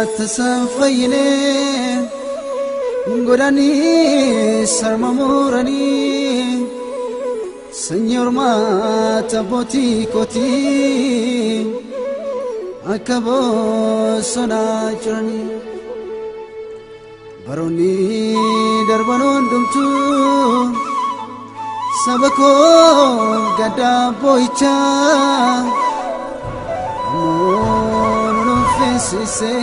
Tasan fayyinee godhanii sarma muranii sanyii hormaata abbootii kootii akka bosonaa jiranii. Baroonni darban hundumtuu saba koo gaddaa boo'ichaa ammoo nu nuffisiisee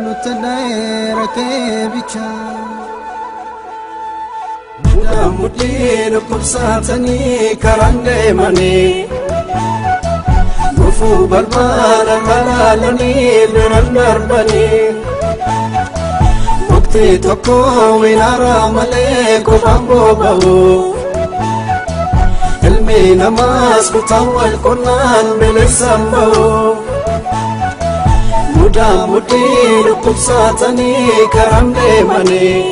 nutti dha'eera ka'ee bichaa. Mudaan mudhii dhukkubsatanii karaan deemanii gufuu balbala kalaalanii biran darbanii mukti tokko winaara malee qofaan boba'u. Ilmi namaas kutaan wal qonnaan bilisaan ba'u. Mudaan mudhii dhukkubsatanii karaan deemanii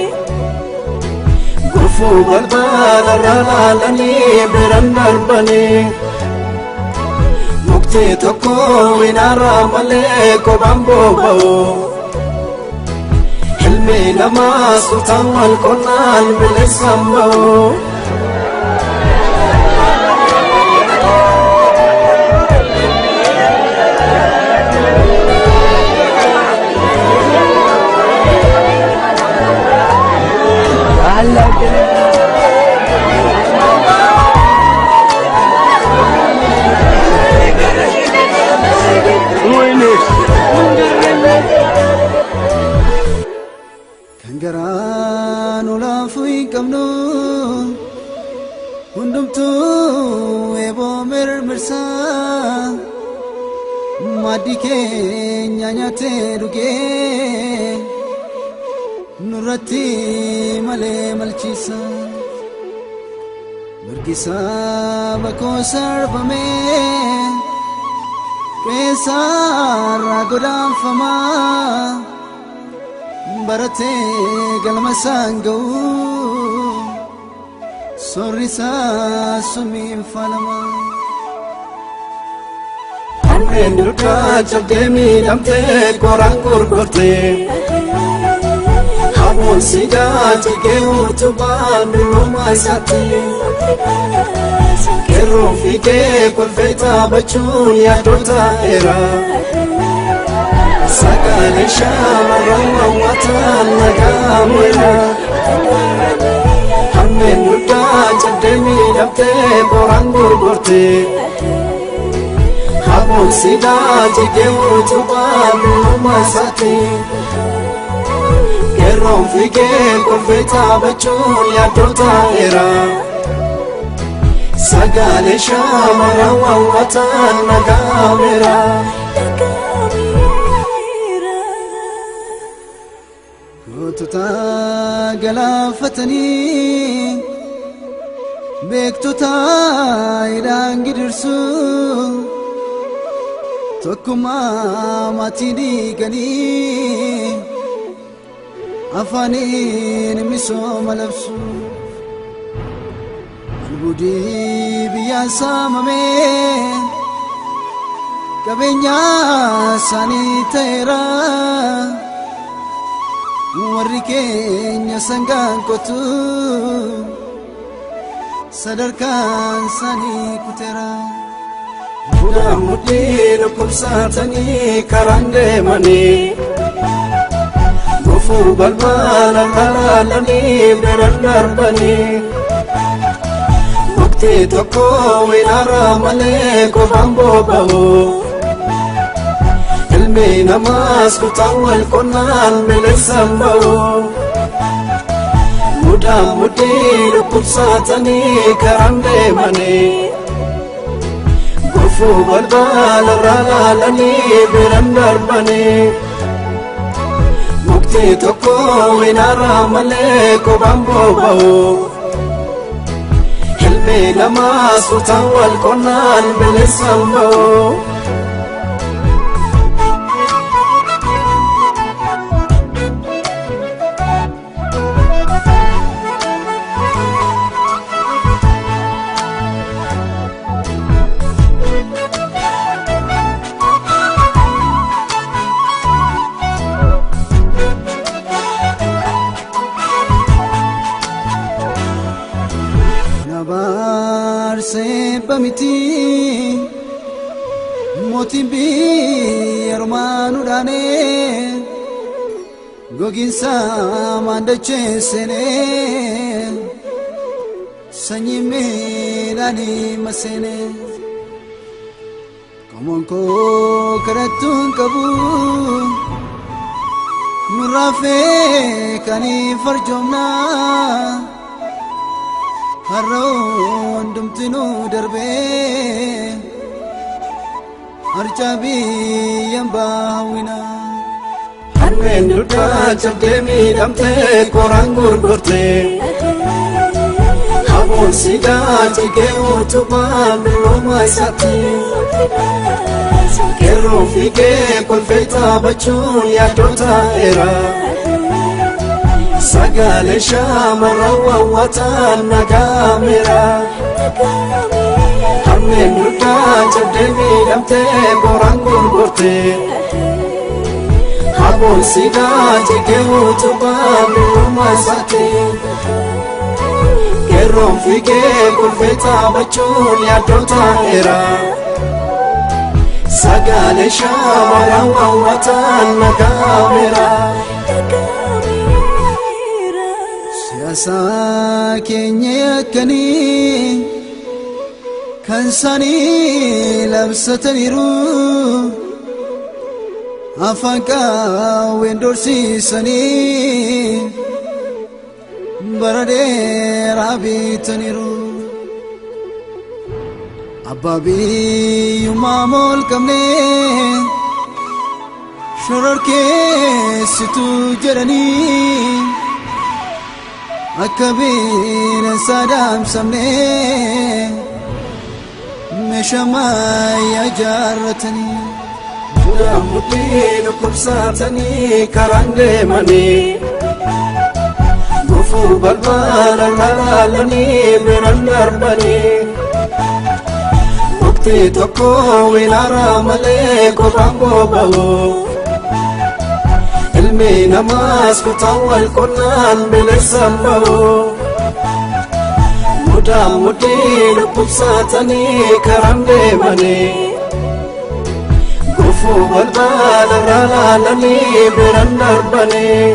gufuu balbala laalanii biran darbanii mukti tokko winaara malee qofaan boba'u. Ilmi namaas kutaan wal qonnaan bilisaan ba'u. Kan garaan olaafuu hin qabnu hundumtuu eeboo mirmirsaa maaddii keenya nyaatee dhugee nurratti malee malchiisa. Mirgi saba koo sarbamee qeessaarraa godaanfamaa. Baratee galma isaan ga'u soorri isaa summiin falama. Harmeen dugdaa cabdee miidhamtee qoraan gurgurtee. Hamoon siidaa jigee utubaan dullummaa isaatti. Qeerroo fiigee kolfee taphachuun yaaddoo ta'eera. Sagalee shamarran hawwataan nagaameera. Harmeen dugdaa cabdee miidhamtee qoraan gurgurtee. Hamoon siidaa jigee utubaan dullummaa isaatti. Qeerroon fiigee kolfee taphachuun yaaddoo ta'eera. Sagalee shamarran hawwataan nagaameera. Gootota galaafatanii beektota hidhaan gidirsu tokkummaa maatii diiganii afaaniin misooma labsu. Albuudii biyyaan saamamee qabeenya isaanii ta'eera. Warri keenya sangaan qotu sadarkaan isaanii kuteera. Mudaan mudhii dhukkubsatanii karaan deemanii gufuu balbala kalaalanii biran darbanii mukti tokko winaara malee qofaan boba'u. Ilmi namaas kutaan wal qonnaan bilisaan ba'u. Mudaan mudhii dhukkubsatanii karaan deemanii gufuu balbala laalanii biran darbanii mukti tokko winaara malee qofaan boba'u. Ilmi namaas kutaan wal qonnaan bilisaan ba'u. miti mootiin biyya Romaanuu gogiinsa maandachee seenee sanyii midhaanii maseenee qomoon koo kadhattuun qabu nurraafee kan farjoomnaa har'a hundumtinuu darbee harcaa biyyaan baawwinaa. Harmeen duddaa cabdee miidhamtee qoraan gurgurtee. Habuun siidaa jigee utubaa dulloomaa isaatti. Qeerroo fiigee kolfee taphachuun yaaddoo ta'eera. Sagalee shaamarran wawwataan nagaameera. Harmeen duddaa cabdee miidhamtee qoraan gurgurtee. Habuun siidaa jigee utubaa dulloomaa isaatti. Qeerroon fiigee kolfee taphachuun yaaddoo ta'eera. Sagalee shaamarran wawwataan nagaameera. Siyaasa keenya yakkanii kan isaanii labsataniiru afaan qaawween dorsiisanii bara dheeraa bitaniiru. Abbaa biyyummaa molqabnee shororkeessituu jedhanii akka bineensa adamsamnee meeshaa ammayyaa ijaarratanii. Mudaan mudhii dhukkubsatanii karaan deemanii. Gufuu balbala laalanii biraan darbanii. Mukti tokko wilaara malee kophaan boba'u. Ilmi namaas kutaan wal qonnaan bineensaan ba'u. Mudaan mudhii dhukkubsatanii karaan deemanii. Gufuu balbala laalanii biraan darbanii.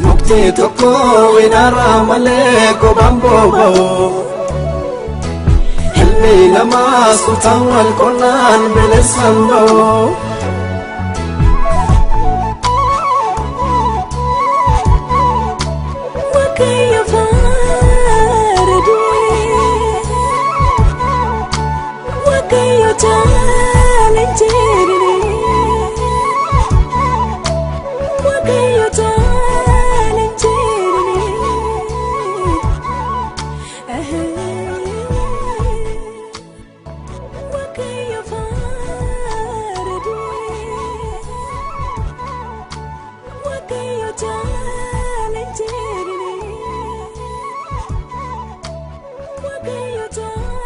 Mukti tokko wilaara malee kophaan boba'u. Ilmi namaas kutaan wal qonnaan bineensaan ba'u. Waaqayyo faaradee Waaqayyo jaalanjeerine Waaqayyo jaalanjeerine Waaqayyo faaradee Waaqayyo jaalanjeerine Waaqayyo jaalanjeerine.